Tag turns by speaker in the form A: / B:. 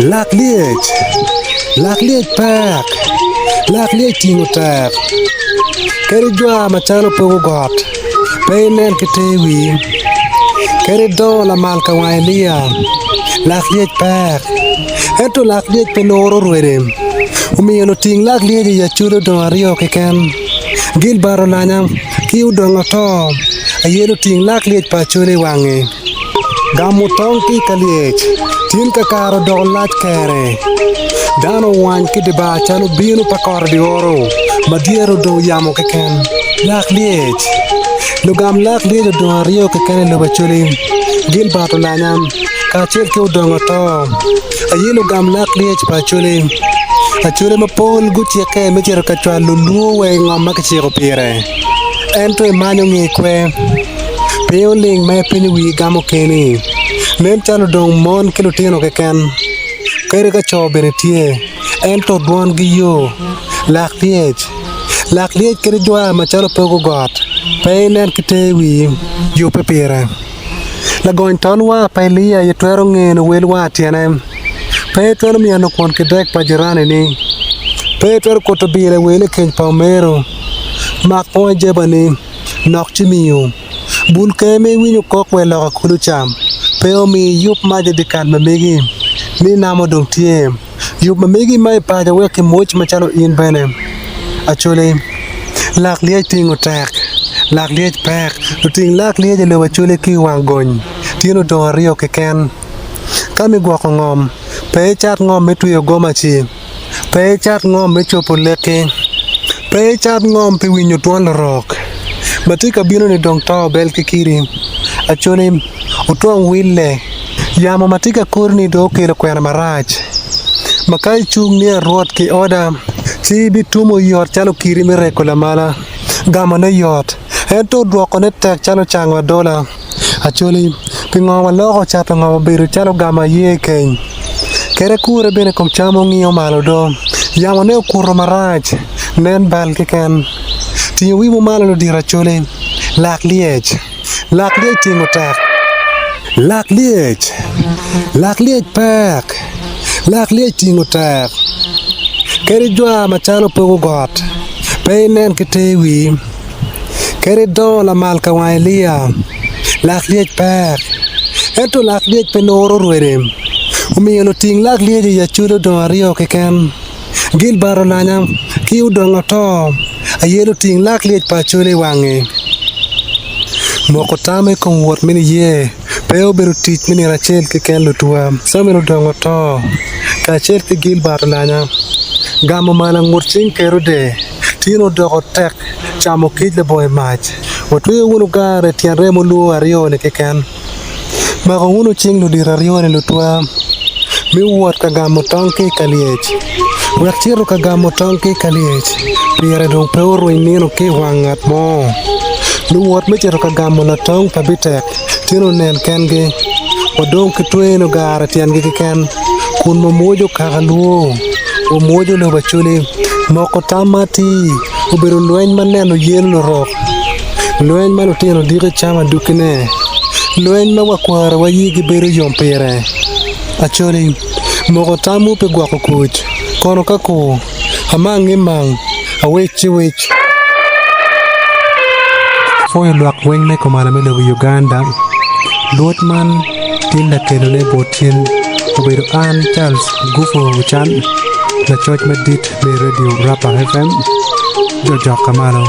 A: Lak lyec, lak lyec pek, lak lyec tingo tek, kadi jwa macalo pogo got, pe inen ki ter wii, kadi dongo lamal ka wang Elia, lak lyec pek, ento lak lyec pe luro rwede, omiyo luting lak lyec i Acholi odong aryo keken, Gilbert Olanya ki Odongo Oto aye luting lak lyec pa Acholi i wangi. Gamo tong ki i ka lyec, tin kakare odoko lac kere. Dano owany ki dye bar calo bino pa kot i dyoro ma dyere odong yamo keken. Lak lyec. Lugam lak lyec odong aryo keken i lobo Acholi, Gilbert Olanya kacel ki Odongo Oto aye lugam lak lyec pa Acholi. Acholi mapol gucikke me cito ka cwalo luo wa i ngom ma kiciko pire, ento imanyo nge kwe. Piny oling ma ipenyo wii gamo keni. Nen calo odong mon ki lutino keken. Kadi ka co bene tye, ento dwongi yo. Lak lyec. Lak lyec kadi jwar macalo pogo got, pe inen ki ter wii, yubbe pire. Lagony tol war pa Elia aye twero ngeno wel war tyene. Pe itwero myeno kwon ki dek pa jirani-ni. Pe itwero kuto bila i wel i keny pa omeru. Mak pong ijeba-ni. Nok ci miyo. Bul ker ma iwinyo kok wa i loka kulu ca, pe omiyo iyub mac i dyekal ma megi, ni namo dong tye. Yub ma megi ma i paco wek kimwoc macalo in bene. Acholi, Lak lyec tingo tek, lak lyec pek, luting lak lyec i lobo Acholi ki i wang gony, tin odong aryo keken. Ka me gwoko ngom, pe icat ngom me tweyo gomaci. Pe icat ngom me cobo lekki. Pe icat ngom pi winyo twon lurok ma tye ka bino-ni dong to bel ki kidi. Acholi, wutwong wille. Yamo ma tye ka kori-ni dong okelo kwena marac. Ma ka icung ni arwot ki oda, ci ibitumo yot calo kidi me reko lamala. Gamone yot, ento dwokone tek calo cango adola. Acholi, pingo waloko cato ngom obedo calo gamo aye i keny? Kede kure bene kom cam ongiyo malo do. Yamo ne okuto marac, nen bal keken. Tingo wiwu malo ludito Acholi, lak lyec. Lak lyec tingo tek. Lak lyec. Lak lyec pek. Lak lyec tingo tek. Kadi jwa macalo pogo got, pe inen ki ter wii. Kadi idongo lamal ka wang Elia, lak lyec pek, ento lak lyec pe luro rwede. Omiyo luting lak lyec i Acholi odong aryo keken, Gilbert Olanya ki Odongo Oto aye luting lak lyec pa Acholi i wangi. Moko tam i kom wot me niye pe obedo tic me nino acel keken lutwa. Samuel Odongo Oto kacel ki Gilbert Olanya gamo malo angut cing Kerode. Tin odoko tek camo kic labongo i mac. Watweyo wunu gar i tyen remo lwor aryo-ni keken. Mako wunu cing ludito aryo-ni lutwa, mi wuwot ka gamo tong ki i ka lyec. Wek cito ka gamo tong ki i ka lyec, pire dong pe orweny nino ki i wang ngat mo. Luwot me cito ka gamo latong pa bitek tin onen kengi, wadong ki tweno gar i tyengi keken, kun wamwoco kaka lwor, wamwoco lobo Acholi. Moko tam ma atir obedo lweny ma neno yelo lurok, lweny ma lutino diki camo adukkine, lweny ma wakwariwa yigi bedo yom pire. Acholi, moko tamwu pi gwoko kuc, kono ka kur, amang imang, awic ci wic. Pwoyo lwak weng me komala me lobo Uganda, lwod man tin lakelone bot cen obedo an Charles Gufo Ocan, lacoc madit me Radio Rapa FM, jo jok ka malo.